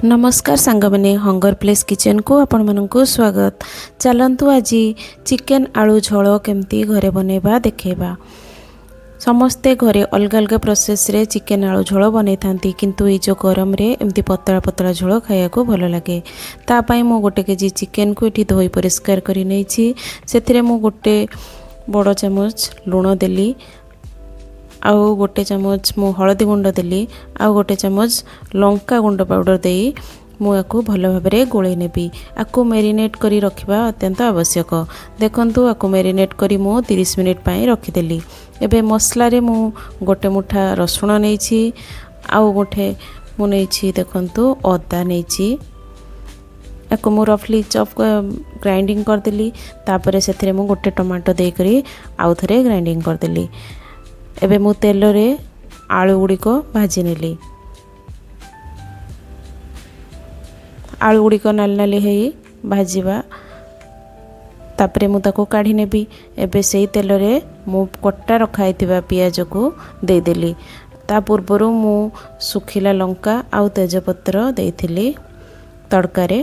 ନମସ୍କାର ସାଙ୍ଗମାନେ, hunger place କିଚେନ୍କୁ ଆପଣମାନଙ୍କୁ ସ୍ୱାଗତ। ଚାଲନ୍ତୁ, ଆଜି ଚିକେନ୍ ଆଳୁ ଝୋଳ କେମିତି ଘରେ ବନେଇବା ଦେଖେଇବା। ସମସ୍ତେ ଘରେ ଅଲଗା ଅଲଗା ପ୍ରୋସେସ୍ରେ ଚିକେନ୍ ଆଳୁ ଝୋଳ ବନେଇଥାନ୍ତି, କିନ୍ତୁ ଏଇ ଯେଉଁ ଗରମରେ ଏମିତି ପତଳା ପତଳା ଝୋଳ ଖାଇବାକୁ ଭଲ ଲାଗେ। ତା ପାଇଁ ମୁଁ 1 କେଜି ଚିକେନ୍କୁ ଏଠି ଧୋଇ ପରିଷ୍କାର କରି ନେଇଛି। ସେଥିରେ ମୁଁ ଗୋଟେ ବଡ଼ ଚାମଚ ଲୁଣ ଦେଲି, ଆଉ ଗୋଟେ ଚାମଚ ମୁଁ ହଳଦୀ ଗୁଣ୍ଡ ଦେଲି, ଆଉ ଗୋଟେ ଚାମଚ ଲଙ୍କା ଗୁଣ୍ଡ ପାଉଡ଼ର ଦେଇ ମୁଁ ୟାକୁ ଭଲ ଭାବରେ ଗୋଳେଇ ନେବି। ଆକୁ ମ୍ୟାରିନେଟ୍ କରି ରଖିବା ଅତ୍ୟନ୍ତ ଆବଶ୍ୟକ। ଦେଖନ୍ତୁ, ଆକୁ ମ୍ୟାରିନେଟ୍ କରି ମୁଁ 30 ମିନିଟ୍ ପାଇଁ ରଖିଦେଲି। ଏବେ ମସଲାରେ ମୁଁ ଗୋଟେ ମୁଠା ରସୁଣ ନେଇଛି, ଆଉ ମୁଠେ ମୁଁ ନେଇଛି, ଦେଖନ୍ତୁ, ଅଦା ନେଇଛି। ୟାକୁ ମୁଁ ରଫଲି ଚପ୍ ଗ୍ରାଇଣ୍ଡିଙ୍ଗ କରିଦେଲି। ତାପରେ ସେଥିରେ ମୁଁ ଗୋଟେ ଟମାଟୋ ଦେଇକରି ଆଉ ଥରେ ଗ୍ରାଇଣ୍ଡିଙ୍ଗ କରିଦେଲି। ଏବେ ମୁଁ ତେଲରେ ଆଳୁ ଗୁଡ଼ିକ ଭାଜି ନେଲି। ଆଳୁ ଗୁଡ଼ିକ ନାଲି ନାଲି ହେଇ ଭାଜିବା, ତାପରେ ମୁଁ ତାକୁ କାଢ଼ି ନେବି। ଏବେ ସେଇ ତେଲରେ ମୁଁ କଟା ରଖା ହେଇଥିବା ପିଆଜକୁ ଦେଇଦେଲି। ତା ପୂର୍ବରୁ ମୁଁ ଶୁଖିଲା ଲଙ୍କା ଆଉ ତେଜପତ୍ର ଦେଇଥିଲି ତଡ଼କାରେ।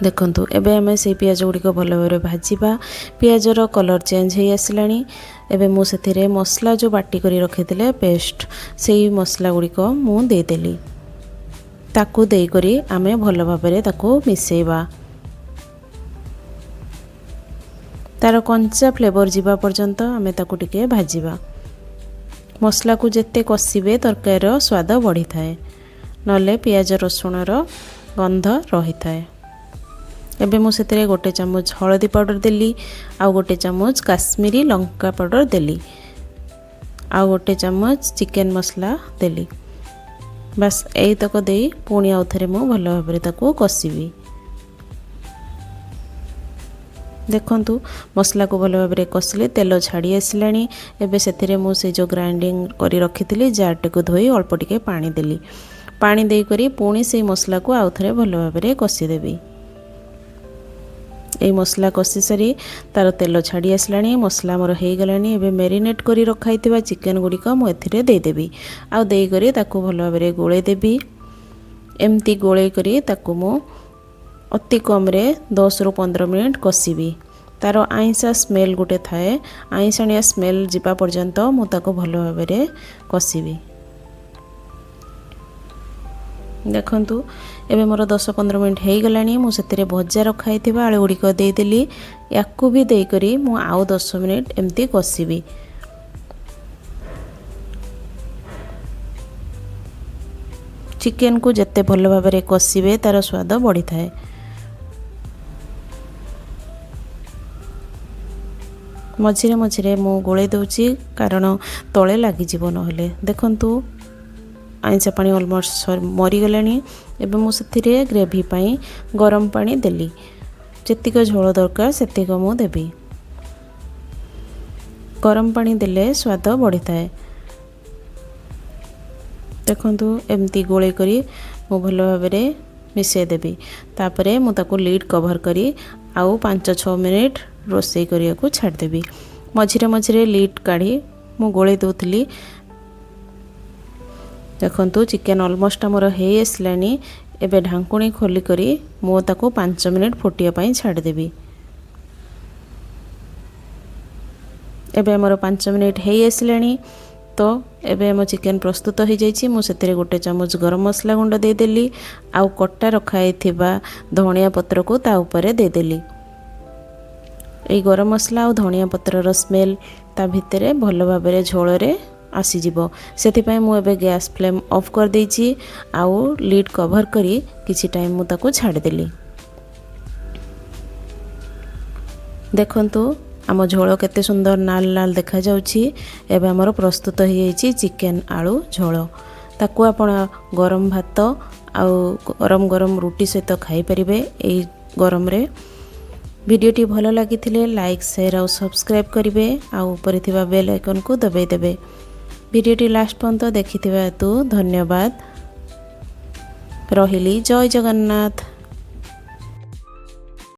ଦେଖନ୍ତୁ, ଏବେ ଆମେ ସେଇ ପିଆଜ ଗୁଡ଼ିକ ଭଲ ଭାବରେ ଭାଜିବା। ପିଆଜର କଲର୍ ଚେଞ୍ଜ ହେଇ ଆସିଲାଣି। ଏବେ ମୁଁ ସେଥିରେ ମସଲା ଯେଉଁ ବାଟି କରି ରଖିଥିଲେ ପେଷ୍ଟ, ସେଇ ମସଲା ଗୁଡ଼ିକ ମୁଁ ଦେଇଦେଲି। ତାକୁ ଦେଇକରି ଆମେ ଭଲ ଭାବରେ ତାକୁ ମିଶାଇବା। ତା'ର କଞ୍ଚା ଫ୍ଲେଭର୍ ଯିବା ପର୍ଯ୍ୟନ୍ତ ଆମେ ତାକୁ ଟିକେ ଭାଜିବା। ମସଲାକୁ ଯେତେ କଷିବେ, ତରକାରୀର ସ୍ୱାଦ ବଢ଼ିଥାଏ, ନହେଲେ ପିଆଜ ରସୁଣର ଗନ୍ଧ ରହିଥାଏ। ଏବେ ମୁଁ ସେଥିରେ ଗୋଟେ ଚାମଚ ହଳଦୀ ପାଉଡ଼ର ଦେଲି, ଆଉ ଗୋଟେ ଚାମଚ କାଶ୍ମୀରୀ ଲଙ୍କା ପାଉଡ଼ର ଦେଲି, ଆଉ ଗୋଟେ ଚାମଚ ଚିକେନ୍ ମସଲା ଦେଲି। ବାସ୍, ଏଇତକ ଦେଇ ପୁଣି ଆଉ ଥରେ ମୁଁ ଭଲ ଭାବରେ ତାକୁ କଷିବି। ଦେଖନ୍ତୁ, ମସଲାକୁ ଭଲ ଭାବରେ କଷିଲେ ତେଲ ଛାଡ଼ି ଆସିଲାଣି। ଏବେ ସେଥିରେ ମୁଁ ସେ ଯେଉଁ ଗ୍ରାଇଣ୍ଡିଙ୍ଗ କରି ରଖିଥିଲି ଜାରଟିକୁ ଧୋଇ ଅଳ୍ପ ଟିକେ ପାଣି ଦେଲି। ପାଣି ଦେଇକରି ପୁଣି ସେଇ ମସଲାକୁ ଆଉ ଥରେ ଭଲ ଭାବରେ କଷିଦେବି। ଏଇ ମସଲା କଷି ସାରି ତା'ର ତେଲ ଛାଡ଼ି ଆସିଲାଣି, ମସଲା ଆମର ହେଇଗଲାଣି। ଏବେ ମ୍ୟାରିନେଟ୍ କରି ରଖା ହେଇଥିବା ଚିକେନ୍ ଗୁଡ଼ିକ ମୁଁ ଏଥିରେ ଦେଇଦେବି, ଆଉ ଦେଇକରି ତାକୁ ଭଲ ଭାବରେ ଗୋଳେଇ ଦେବି। ଏମିତି ଗୋଳେଇ କରି ତାକୁ ମୁଁ ଅତି କମ୍ରେ 10ରୁ 15 ମିନିଟ୍ କଷିବି। ତା'ର ଆଇଁଷା ସ୍ମେଲ୍ ଗୋଟେ ଥାଏ, ଆଇଁଷାଣିଆ ସ୍ମେଲ୍ ଯିବା ପର୍ଯ୍ୟନ୍ତ ମୁଁ ତାକୁ ଭଲ ଭାବରେ କଷିବି। ଦେଖନ୍ତୁ, ଏବେ ମୋର 10-15 ମିନିଟ୍ ହେଇଗଲାଣି। ମୁଁ ସେଥିରେ ଭଜା ରଖା ହେଇଥିବା ଆଳୁ ଗୁଡ଼ିକ ଦେଇଦେଲି। ୟାକୁ ବି ଦେଇକରି ମୁଁ ଆଉ 10 ମିନିଟ୍ ଏମିତି କଷିବି। ଚିକେନକୁ ଯେତେ ଭଲ ଭାବରେ କଷିବେ, ତା'ର ସ୍ୱାଦ ବଢ଼ିଥାଏ। ମଝିରେ ମଝିରେ ମୁଁ ଗୋଳେଇ ଦେଉଛି, କାରଣ ତଳେ ଲାଗିଯିବ ନହେଲେ। ଦେଖନ୍ତୁ, ଆଇଁଷ ପାଣି ଅଲମୋଷ୍ଟ ମରିଗଲାଣି। ଏବେ ମୁଁ ସେଥିରେ ଗ୍ରେଭି ପାଇଁ ଗରମ ପାଣି ଦେଲି। ଯେତିକ ଝୋଳ ଦରକାର, ସେତିକ ମୁଁ ଦେବି। ଗରମ ପାଣି ଦେଲେ ସ୍ୱାଦ ବଢ଼ିଥାଏ। ଦେଖନ୍ତୁ, ଏମିତି ଗୋଳେଇ କରି ମୁଁ ଭଲ ଭାବରେ ମିଶାଇ ଦେବି। ତାପରେ ମୁଁ ତାକୁ ଲିଡ୍ କଭର୍ କରି ଆଉ 5-6 ମିନିଟ୍ ରୋଷେଇ କରିବାକୁ ଛାଡ଼ିଦେବି। ମଝିରେ ମଝିରେ ଲିଡ୍ କାଢ଼ି ମୁଁ ଗୋଳେଇ ଦେଉଥିଲି। ଦେଖନ୍ତୁ, ଚିକେନ୍ ଅଲମୋଷ୍ଟ ଆମର ହେଇ ଆସିଲାଣି। ଏବେ ଢାଙ୍କୁଣୀ ଖୋଲିକରି ମୁଁ ତାକୁ 5 ମିନିଟ୍ ଫୁଟିବା ପାଇଁ ଛାଡ଼ିଦେବି। ଏବେ ଆମର 5 ମିନିଟ୍ ହେଇ ଆସିଲାଣି। ତ ଏବେ ଆମ ଚିକେନ୍ ପ୍ରସ୍ତୁତ ହୋଇଯାଇଛି। ମୁଁ ସେଥିରେ ଗୋଟେ ଚାମଚ ଗରମ ମସଲା ଗୁଣ୍ଡ ଦେଇଦେଲି, ଆଉ କଟା ରଖା ହେଇଥିବା ଧଣିଆ ପତ୍ରକୁ ତା ଉପରେ ଦେଇଦେଲି। ଏଇ ଗରମ ମସଲା ଆଉ ଧଣିଆ ପତ୍ରର ସ୍ମେଲ୍ ତା ଭିତରେ ଭଲ ଭାବରେ ଝୋଳରେ ଆସିଯିବ। ସେଥିପାଇଁ ମୁଁ ଏବେ ଗ୍ୟାସ୍ ଫ୍ଲେମ୍ ଅଫ୍ କରିଦେଇଛି, ଆଉ ଲିଡ୍ କଭର୍ କରି କିଛି ଟାଇମ୍ ମୁଁ ତାକୁ ଛାଡ଼ିଦେଲି। ଦେଖନ୍ତୁ, ଆମ ଝୋଳ କେତେ ସୁନ୍ଦର ନାଲ ନାଲ ଦେଖାଯାଉଛି। ଏବେ ଆମର ପ୍ରସ୍ତୁତ ହୋଇଯାଇଛି ଚିକେନ୍ ଆଳୁ ଝୋଳ। ତାକୁ ଆପଣ ଗରମ ଭାତ ଆଉ ଗରମ ଗରମ ରୁଟି ସହିତ ଖାଇପାରିବେ ଏଇ ଗରମରେ। ଭିଡ଼ିଓଟି ଭଲ ଲାଗିଥିଲେ ଲାଇକ୍, ସେୟାର ଆଉ ସବସ୍କ୍ରାଇବ୍ କରିବେ, ଆଉ ଉପରେ ଥିବା ବେଲ୍ ଆଇକନ୍କୁ ଦବାଇ ଦେବେ। ଭିଡ଼ିଓଟି ଲାଷ୍ଟ ପର୍ଯ୍ୟନ୍ତ ଦେଖିଥିବା ହେତୁ ଧନ୍ୟବାଦ। ରହିଲି, ଜୟ ଜଗନ୍ନାଥ।